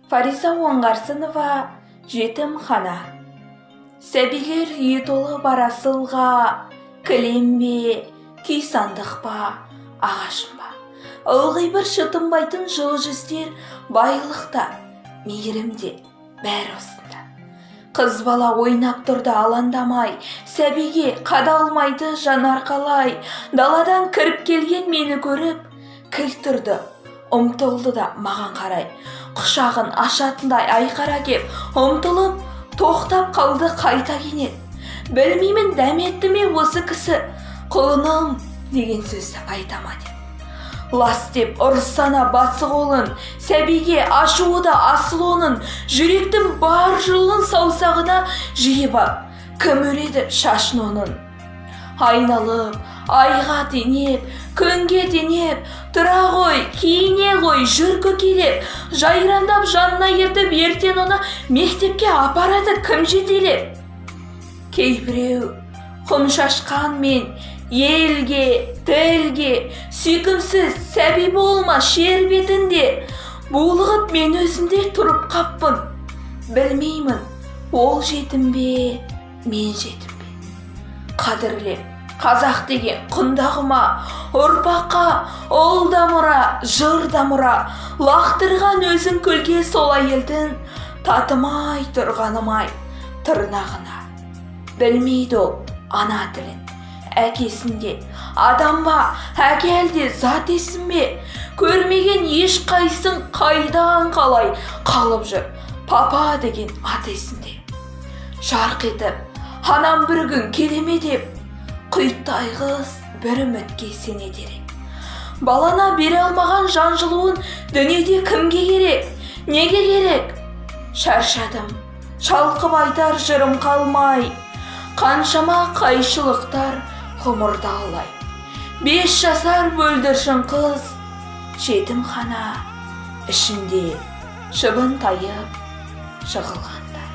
Фариза Оңғарсынова, «Жетімхана». Сәбилер үйі толы бар асылға. Кілем бе, күй сандық па, ағашым ба, ылғи бір шытынбайтын жылы жүздер. Байлық та, мейірім де бәрі осында. Қыз бала ойнап тұрды алаңдамай, сәбиге қадалмайды жанар қалай. Даладан кіріп келген мені көріп, кілт тұрды, ұмтылды да маған қарай. Құшағын ашатындай айқара кеп ұмтылып, тоқтап қалды қайта кенет. Білмеймін, дәметті ме осы кісі, құлыным деген сөзді айта ма деп. Лас деп ұрыссана басы қолын, сәбиге ашуы да асыл оның. Жүректің бар жылын саусағына жиып ап, кім өреді шашын оның? Айналып айға теңеп, күнге теңеп, тұра ғой, киіне ғой, жүр көкелеп. Жайраңдап жанына ертіп, ертең оны мектепке апарады кім жетелеп? Кейбіреу құм шашқанмен елге, тілге сүйкімсіз сәби болма жер бетінде. Булығып мен өзімде тұрып қаппын. Білмеймін, ол жетім бе, мен жетім бе? Қадірлеп қазақ деген құндағыма, ұрпаққа ұл да мұра, жыр да мұра. Лақтырған өзін көлге сол әйелдің татымай тұрғаным-ай тырнағына. Білмейді ол ана тілін, әкесінде. Адам ба әке, әлде зат есім бе? Көрмеген ешқайсың қайдан, қалай қалып жүр папа деген ат есінде? Жарқ етіп анам бір күн келе ме деп, құйттай қыз бір үмітке сене дерек. Балана бере алмаған жан жылуын дүниеде кімге керек, неге керек? Шаршадым, шалқып айтар жырым қалмай. Қаншама қайшылықтар ғұмырда алай. 5 жасар бүлдіршін қыз жетімхана ішінде шыбын тайып жығылғанда.